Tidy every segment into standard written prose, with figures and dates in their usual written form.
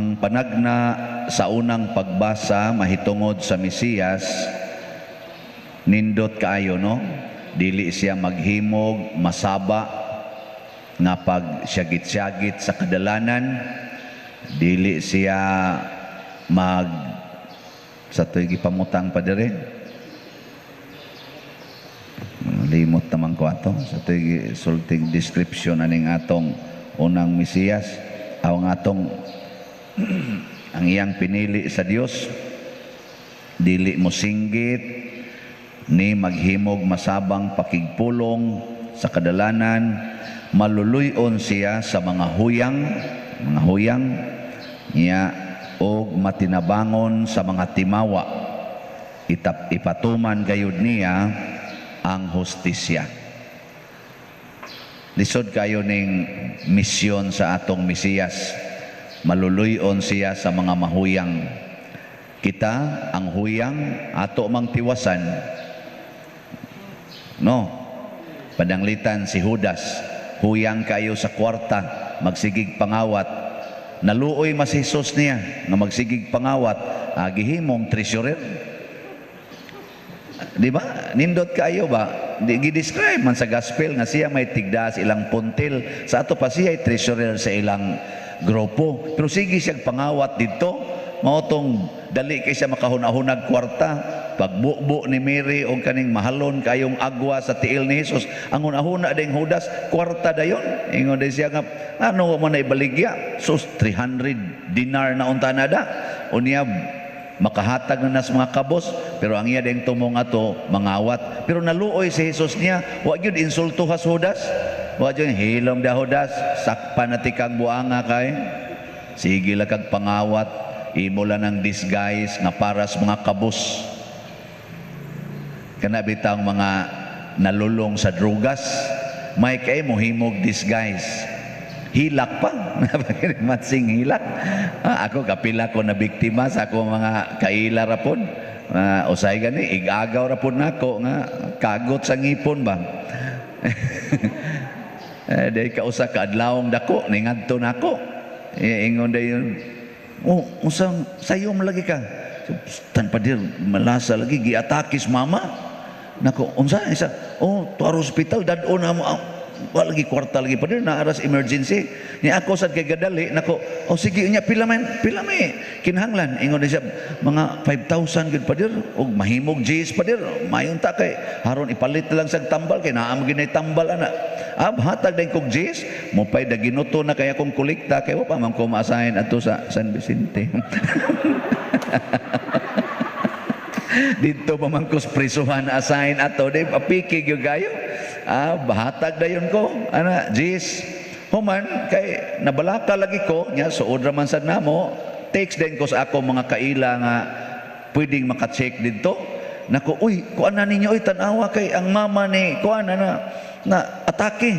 Ang panagna sa unang pagbasa mahitungod sa Mesiyas, nindot kaayo, no? Dili siya maghimog masaba nga pag syagit-syagit sa kadalanan, dili siya mag sa to'y gipamutang pa dire. Limot naman ko ato sa to'y sulting description aning atong unang Mesiyas, aw ang atong ang iyang pinili sa Dios, dili mo singgit ni maghimog masabang pakigpulong sa kadalanan, maluluy-on siya sa mga huyang niya og matinabangon sa mga timawa. Ipatuman gayud niya ang hustisya. Lisod kayo ning misyon sa atong Mesiyas. Maluluy-on siya sa mga mahuyang. Kita, ang huyang, ato mang tiwasan. No? Pananglitan si Judas, huyang kayo sa kwarta, magsigig pangawat. Naluoy mas Jesus niya nga magsigig pangawat, gihimong treasurer. Di ba? Nindot kayo ba? Di gi-describe man sa gospel nga siya may tigda sa ilang puntil. Sa ato pa siya ay treasurer sa ilang grupo. Pero sige siyang pangawat dito. Mao tong dali kay siya makahuna-hunag kwarta. Pagbubo ni Mary og kaning mahalon kayong agwa sa tiil ni Jesus, ang hunahuna ding Judas, kwarta dayon. Ingon day siya nga, ano mo na ibaligya? Sus, 300 dinar na unta na da. Unya, makahatag na nas mga kabos, pero ang iya ding tumong ato mangawat. Pero naluoy si Jesus niya, wa gyud insulto has Judas. Wa gyud hilom da Judas, sakpan na tikang buanga kay. Sige lang kag pangawat, imo lang ang disguise nga para sa mga kabos. Kana bitang mga nalulong sa drugas, may kay mo himog disguise. Hilak pa. Matsing hilak. Ah, ako kapila ko na biktima sa ako mga kaila ra pod. Ah, usay gani igagaw ra pod nako nga kagot sa ngipon ba. Eh, day kausa ka adlawong dako ningadto nako. Eh, ingon dayon, "Oh, usang sayo mo lagi ka." "Tan padir, malasa lagi giatakis mama." Nako, unsa isa? "Oh, to hospital dad-o na mo. Ah, wa lagi kwarta lagi padir, naaras emergency." Ni ako sad kay gadali nako. "Oh sige nya, pila man, pila may kinahanglan?" Ingon siya, "Mga 5,000 gud padir og mahimog G's padir. Mayon ta kay haron ipalit lang sa tambal kay naa mo ginay tambal ana." Ah, hatag din kog G's mo pay da ginuto na kay akong kolekta kay wa pa man ko ma-assign adto sa San Vicente. Dito pa man ko sa prisuhan assign ato di apiki gyud kayo. Ah, bahatag dayon ko ana G's. Human kay nabalaka lagi ko nya, suod ra man sad namo, text din ko sa ako mga kaila nga pwedeng maka-check didto nako, "Uy, kuan na ninyo, uy, tan-awa kay ang mama ni kuan na na atake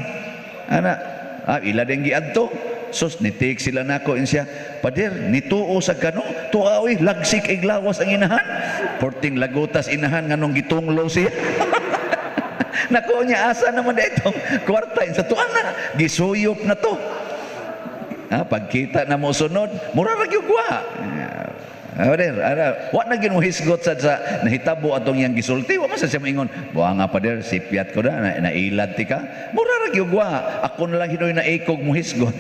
ana." Ah, ila din giadto. Sus, ni text sila nako siya, "Pader, nituo sa kano tuwa, uy, lagsik iglawas ang inahan, porting lagutas inahan nganong gitunglo siya." Nako niya, asa naman da itong kwarta sa tuwa na gisuyop na to. Ha, pagkita na mo sunod, mura ra gyud wa. Ah, pader, ara, wa na gyud mo hisgot sa nahitabo atong iyang gisulti, wa man sa siya moingon, "Buha nga pader, sipyat ko na, na nailad ti ka." Mura ra gyud wa. Ako na lang hinoy na ikog mo hisgot.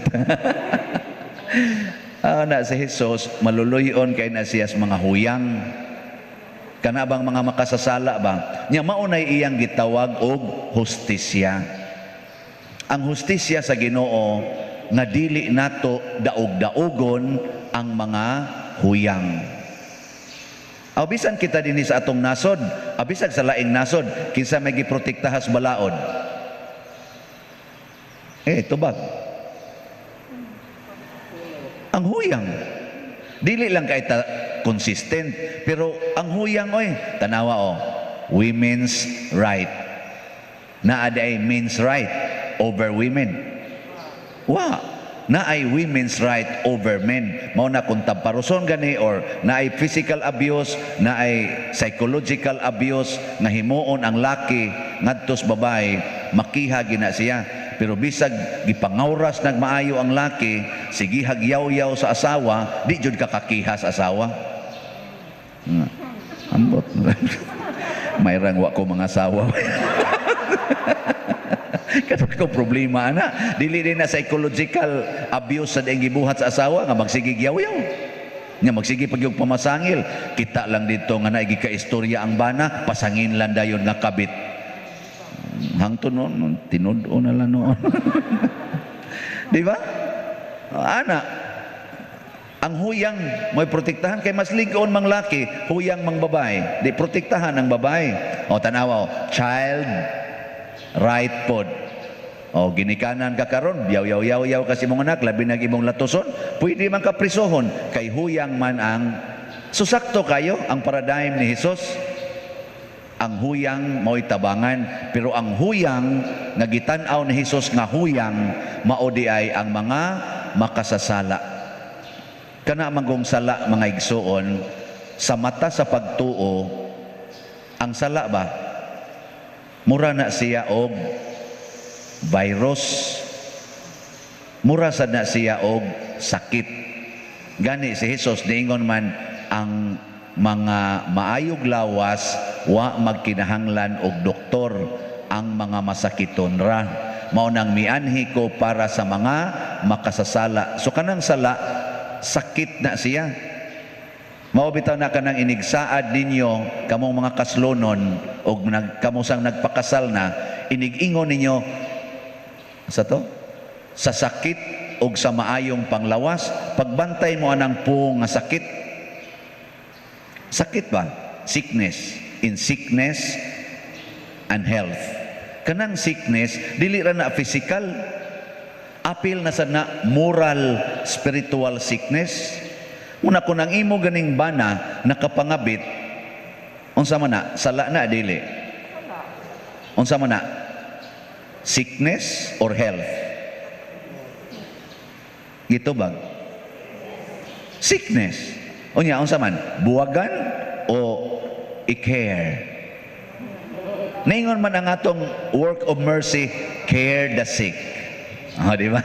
Ah, na si Jesus, maluluyon kay na siya sa mga huyang. Kana bang mga makasasala ba? Nya mao nay iyang gitawag og hustisya. Ang hustisya sa Ginoo nga dili nato daog-daogon ang mga huyang. Aw bisan kita dinhi sa atong nasod, abisag sa laing nasod, kinsa may giprotektahas balaod? Eh, tubag. Ang huyang. Dili lang kay ta consistent, pero ang huyang oy, tanawa oh, women's right. Naa ay men's right over women? Wa. Naay women's right over men. Mao na kung tamparuson gani or naay physical abuse, naay psychological abuse nga himuon ang laki ngadto sa babae, makiha gina siya. Pero bisag gipangawras nagmaayo ang laki, sige hagyaw-yaw sa asawa, di jud ka kakiha sa asawa. Ambot. Mayrang wa ko mga asawa. Kato ko problema ana. Dili din na psychological abuse sa ding gibuhat sa asawa nga magsige yaw-yaw. Nga magsige pag yung pamasangil. Kita lang dito nga naigi ka istorya ang bana, pasangin lang dayon nga kabit. Hangtod noon, tinud-o na lang noon. Di ba? Ana, ang huyang may protektahan kay mas ligon mang laki, huyang mang babae. Di protektahan ang babae. O tanawa, o, child right pod. O ginikanan ka karon, yaw yaw yaw yaw kasi mong anak, labi nag imong latuson, pwede man ka prisohon kay huyang man ang. So sakto kayo ang paradigm ni Jesus. Ang huyang mao'y tabangan, pero ang huyang nga gitan-aw ni Jesus nga huyang mao di ay ang mga makasasala. Kana manggong sala, mga igsuon, sa mata sa pagtuo, ang sala ba mura na siya og virus, mura sad na siya og sakit. Gani si Jesus niingon man, ang mga maayog lawas wa magkinahanglan og doktor, ang mga masakiton ra. Mao nang mianhi ko para sa mga makasasala. So kanang sala, sakit na siya. Mao bitaw na kanang inigsaad ninyo kamong mga kaslonon og nag kamo sang nagpakasal na, inig-ingon ninyo sa to sa sakit og sa maayong panglawas. Pagbantay mo anang po nga sakit, sakit ba, sickness, in sickness and health. Kanang sickness, dili ra na physical, apil na sa na moral, spiritual sickness. Una, kung ang imo ganing bana nakapangabit, unsa man na? Sala na, dili? Unsa man na, sickness or health? Gitubag sickness. Unya, unsa man, buwagan o i-care? Ningon man ang atong work of mercy, care the sick. Oh, di ba?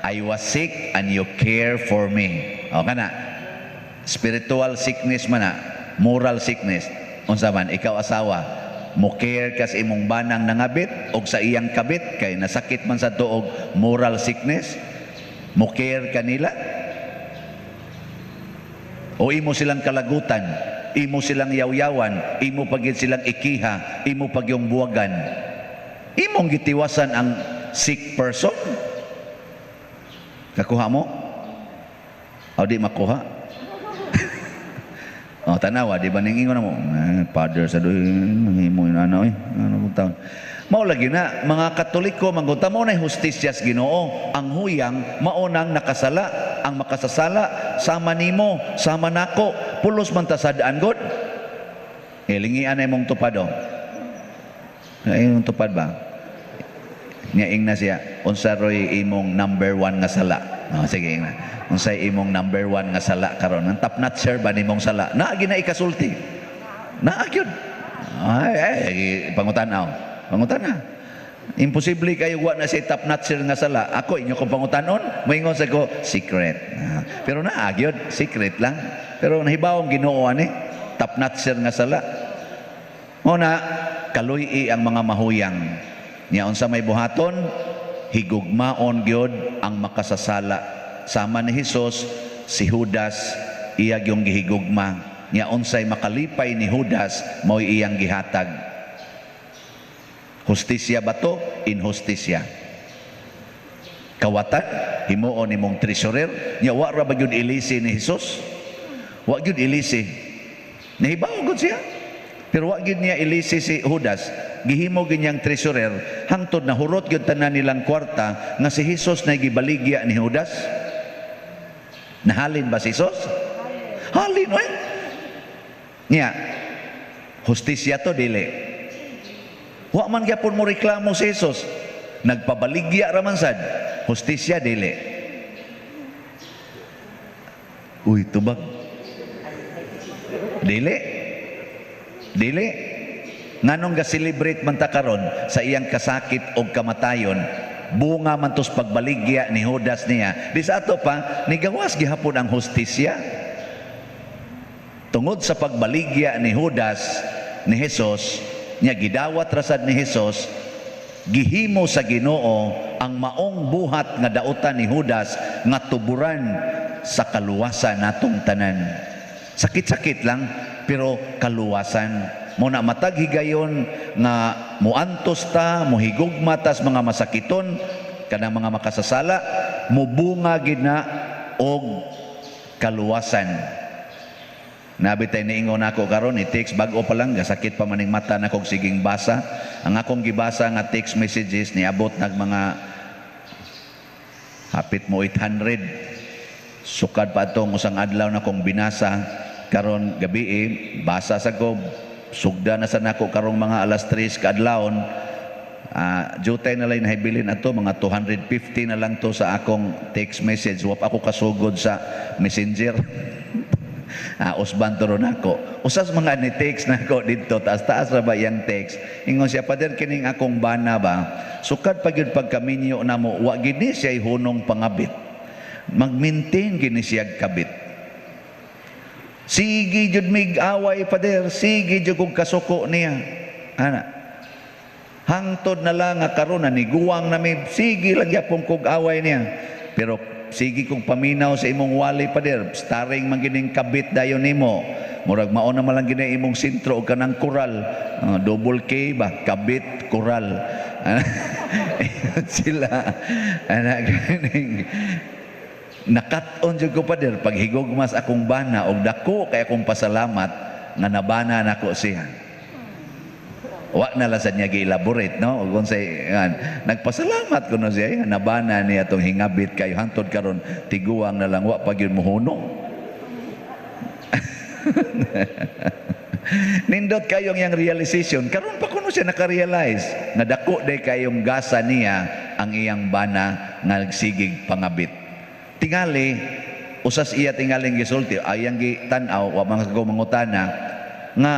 I was sick and you care for me. O kana. Spiritual sickness man na, moral sickness. Unsa man ikaw asawa, mo care ka sa imong banang nangabit og sa iyang kabit kay nasakit man sa tuog moral sickness? Mo care kanila? O imo silang kalagutan, imo silang yawyawan, imo pagid silang ikiha, imo pag yung buwagan? Imong gitiwasan ang sick person. Kakuha mo? O di makuha? O tanawa, di ba ning ingon mo? Eh, father sa doy, himo yung ano eh. Ano kung taon. Mao lagi na, mga Katoliko, manggunta mo na hustisya sa Ginoo. Ang huyang, maunang nakasala. Ang makasasala, sama nimo, sama nako. Pulos man tasadaan god. Ilingian na imong tupad oh. Ay, imong tupad ba? Nga ing na siya, unsa roy imong number one nga sala? Oh, sige, ing na. Unsay imong number one nga sala karon? Ang top notcher ba nimong sala? Naa na ikasulti. Naa gyud. Ay, ay, pangutan-aw. Pangutana. Imposible kayo wa na siya top notcher nga sala. Ako inyo kong pangutanon, moingon sa ko secret. Ah, pero naa gyud, secret lang. Pero nahibaw ang Ginoo ani, top notcher nga sala. Mao na kaluy ang mga mahuyang. Nya unsa may buhaton, higugmaon gyud ang makasasala. Sama ni Hesus, si Judas iya gyung gihigugma. Nya unsay makalipay ni Judas, mao'y iyang gihatag. Hustisya ba to? Inhustisya. Kawatan, himuon nimong treasurer, nya wa ra ba gyud ilisi ni Hesus? Wa gyud ilisi. Nahibaw gud siya. Pero wa gyud niya ilisi si Judas. Gihimo gyud niyang treasurer hangtod na hurot gyud tanan nilang kwarta nga si Hesus na gibaligya ni Judas. Nahalin ba si Jesus? Halin oy. Nya, hustisya to, dili? Wa man gyapon mo reklamo si Jesus. Nagpabaligya ra man sad. Hustisya, dili? Uy, tubag. Dili. Dili. Nganong ga-celebrate man ta karon sa iyang kasakit og kamatayon? Bunga man to's pagbaligya ni Judas niya. Di sa ato pa, nigawas gihapon ang hustisya. Tungod sa pagbaligya ni Judas ni Jesus, niya gidawat rasad ni Jesus, gihimo sa Ginoo ang maong buhat nga dautan ni Judas nga tuburan sa kaluwasan natong tanan. Sakit-sakit lang, pero kaluwasan. Mao na matag higayon nga muantos ta, muhigugma tas mga masakiton, kanang mga makasasala, mubunga gid na og kaluwasan. Nabi tay niingon ako karon ni text, bag-o pa lang, gasakit pa maning mata na kog siging basa. Ang akong gibasa nga text messages niabot nag mga hapit mo 800. Sukad pa atong usang adlaw na kong binasa karon gabi eh, basa sa ko, sugda na sa nako karong mga alas 3 kaadlawon. Ah, jutay na lang nahibilin ato, mga 250 na lang to sa akong text message. Wa pa ako kasugod sa Messenger. Usban to ron ako. Usas mga ni text na ako dito, taas-taas ra ba iyang text. Ingon siya, "Pader, kining akong bana ba, sukad pa gyud pagkaminyo namo, wa gid ni siya hunong pangabit. Mag-maintain gini siya kabit. Sige jud mig away, pader, sige jud kog kasuko niya. Ana. Hangtod na lang nga karon na niguwang nami, sige lang gyapon kog away niya. Pero sige kong paminaw sa imong wali, pader, starring man gining kabit dayon nimo. Murag mao na man lang gini imong sentro og kanang koral. Double K ba, kabit koral." Sila ana ganing nakat-on jud ko, pader, paghigugmas akong bana og dako kay akong pasalamat nga nabana nako siya. Wa na lang sa niya gi-elaborate, no? Ug unsay yan, nagpasalamat ko no siya nga nabana niya tong hingabit kayo hantod karon tiguang na lang wa pa gyud mohunong. Nindot kayong yang realization. Karon pa kuno siya nakarealize nga dako day kayong gasa niya ang iyang bana nga nagsigig pangabit. Tingali usas iya tingaling gisulti ayang gitan-aw, wa man ko mangutana nga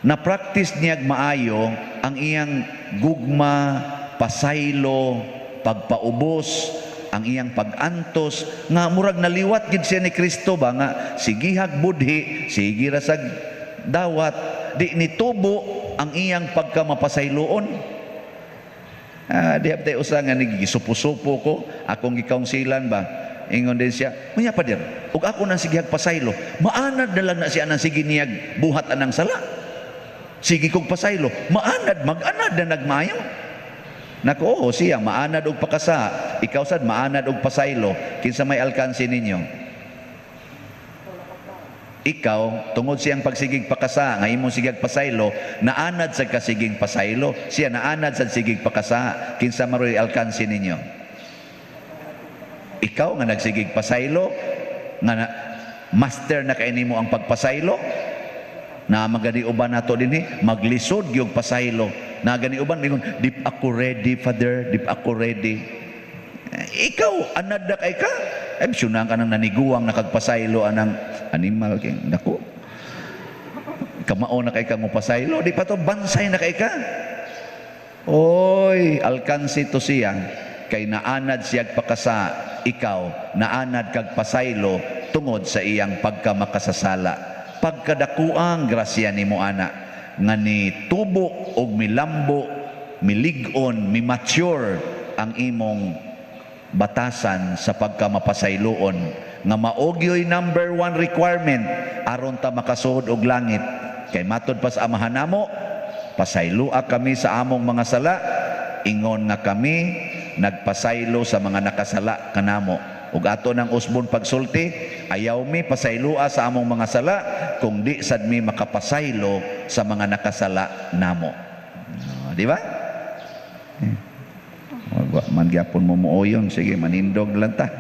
na-practice niya maayo ang iyang gugma, pasaylo, pagpaubos, ang iyang pag-antos nga murag naliwat gid siya ni Kristo ba nga sigihag budhi, sige ra sag dawat, di nitubo ang iyang pagkamapasayloon. Ah, di haptay usa nga nagisupo-supo ko, akong gikaunsilan ba. Ingon din siya, "Unya pader, ug ako nang sigihag pasaylo, maanad na lang na siya nang sige niyag buhat anang sala. Sige kong pasaylo, maanad, mag-anad na nagmayo." Nako, oo, siya, maanad og pakasa. Ikaw sad, maanad og pasaylo. Kinsa may alkansi ninyo? Ikaw, tungod siyang pagsigig pakasa, nga imong sigag pasaylo, naanad sa kasigig pasaylo, siya naanad sa sigig pakasa, kinsa maroy alkansi ninyo? Ikaw nga nagsigig pasaylo, nga na, master na kay nimo ang pagpasaylo, na magani uban nato dinhi, maglisod gyud pasaylo. Na gani uban mingon, "Di pa ako ready, Father, di pa ako ready." Eh, ikaw, anad na kay ka. Ay, syunang ka nang naniguang nakagpasaylo anang animal kay nako. Kamao na kay ka mo pasaylo, di pa to bansay na kay ka. Oy, alkansi to siya kay naanad siya pakasa, ikaw naanad kag pasaylo tungod sa iyang pagkamakasasala. Pagkadakuang grasya nimo ana nga ni tubo og milambo, milig-on, mi-mature ang imong batasan sa pagkamapasayloon nga maogyoy number one requirement aron ta makasuod og langit, kay matod pa sa Amahan namo, "Pasayloa kami sa among mga sala ingon nga kami nagpasaylo sa mga nakasala kanamo." Ug ato nang usbon pagsulti, ayaw mi pasayloa sa among mga sala kung di sad mi makapasaylo sa mga nakasala namo. Ah, di ba? Wa man gyapon mo muoyon, sige, manindog lang ta.